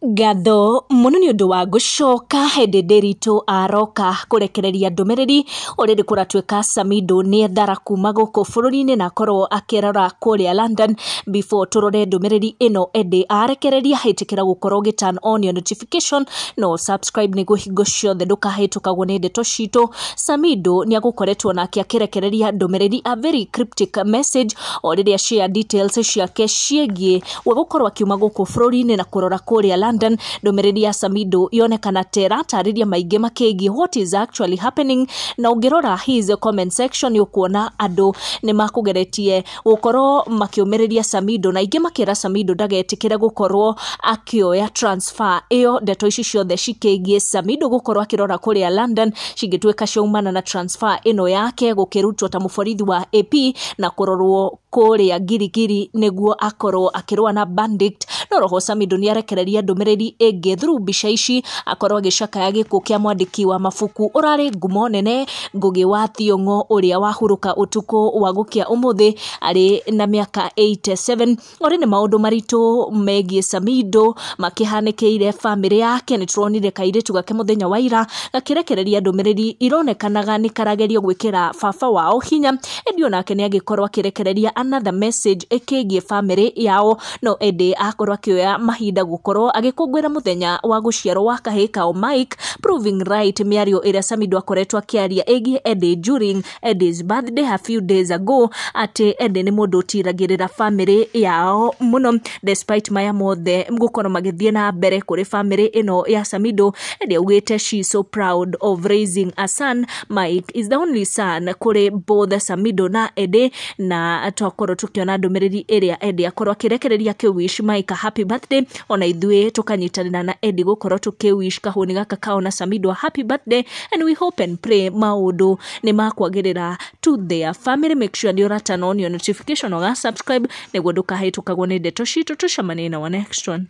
Ngatho mũno nĩ ũndũ wa gũcoka hĩndĩ Ndiritu aroka kũrekereria ndũmĩrĩri already kũratuĩka Samidoh nĩ ethara kuma gũkũ bũrũri-inĩ na akorwo akĩrora kũrĩa London. Before tũrore ndũmĩrĩri ĩno Eddie arekereria, ĩtĩkĩra gũkorwo ũgĩ turn on your notification no subscribe nĩguo hingo ciothe ndũkahĩtũkagwo nĩ ndeto citũ. Samidoh nĩ agũkoretwo nake akĩrekereria ndũmĩrĩri, a very cryptic message, o rĩrĩa share details ciake ciĩgiĩ we gũkorwo akiuma gũkũ bũrũri-inĩ na kũrora kũrĩa London. Ndũmĩrĩri ya Samidoh yonekana ta ĩratarĩria maingĩ makĩgiĩ what is actually happening, na ũngĩrora his comment section nĩ ũkuona andũ nĩ makũgeretie gũkorwo makĩũmĩrĩria Samidoh na aingĩ makĩra Samidoh ndagetĩkĩre gũkorwo akĩoya transfer ĩyo. Ndeto ici ciothe cikĩgiĩ Samidoh gũkorwo akĩrora kũrĩa London cingĩtuĩka ciaumana na transfer ĩno yake gũkĩrutwo ta mũborithi wa AP na kũrorwo kũrĩa Girigiri nĩguo akorwo akĩrũa na bandit. No roho Samidoh nĩ arekereria ndũmĩrĩri ĩngĩ through mbica ici, akorwo agĩcakaya gĩkuũ kĩa mwandĩki wa mabuku ũrarĩ ngumo nene Ngugi wa Thiong'o, ũrĩa wahurũka ũtukũ wa gũkĩa ũmũthĩ arĩ na mĩaka 87. Orĩ nĩ maũndũ maritũ megiĩ Samidoh makĩhanĩkĩire bamĩrĩ yake. Nĩ tũronire kairĩtu gake mũthenya wa ira gakĩrekereria ndũmĩrĩri ironekanaga nĩ karagerio gwĩkĩra baba wao hinya, ĩndĩ onake nĩ agĩkorwo akĩrekereria another message ĩkĩgiĩ bamĩrĩ yao. No Eddie akorwo akĩoya mahinda gũkorwo agĩkũngũĩra mũthenya wa gũciarwo wa kahĩĩ kao Mike, proving right mĩario ĩrĩa Samidoh akoretwo akĩaria ĩgiĩ Eddie during Eddie's birthday a few days ago, atĩ Eddie nĩ mũndũ ũtiragĩrĩra bamĩrĩ yao mũno. Despite maya mothe gũkorwo magĩthiĩ na mbere kũrĩ bamĩrĩ ĩno ya Samidoh, Eddie augĩte she is so proud of raising a son. Mike is the only son kũrĩ both Samidoh na Eddie, na twakorwo tũkĩona ndũmĩrĩri ĩrĩa Eddie akorwo akĩrekereria akĩwish Mike a happy birthday. Ona ithuĩ tũkanyitanĩra na Eddie gũkorwo tũkĩwish kahũni gaka kao na Samidoh a happy birthday, and we hope and pray maũndũ nĩ makwagĩrĩra to their family. Make sure nĩ ũra turn on your notification, ũga subscribe nĩguo ndũkahĩtũkagwo nĩ ndeto citũ. Tũcemanie na wa next one.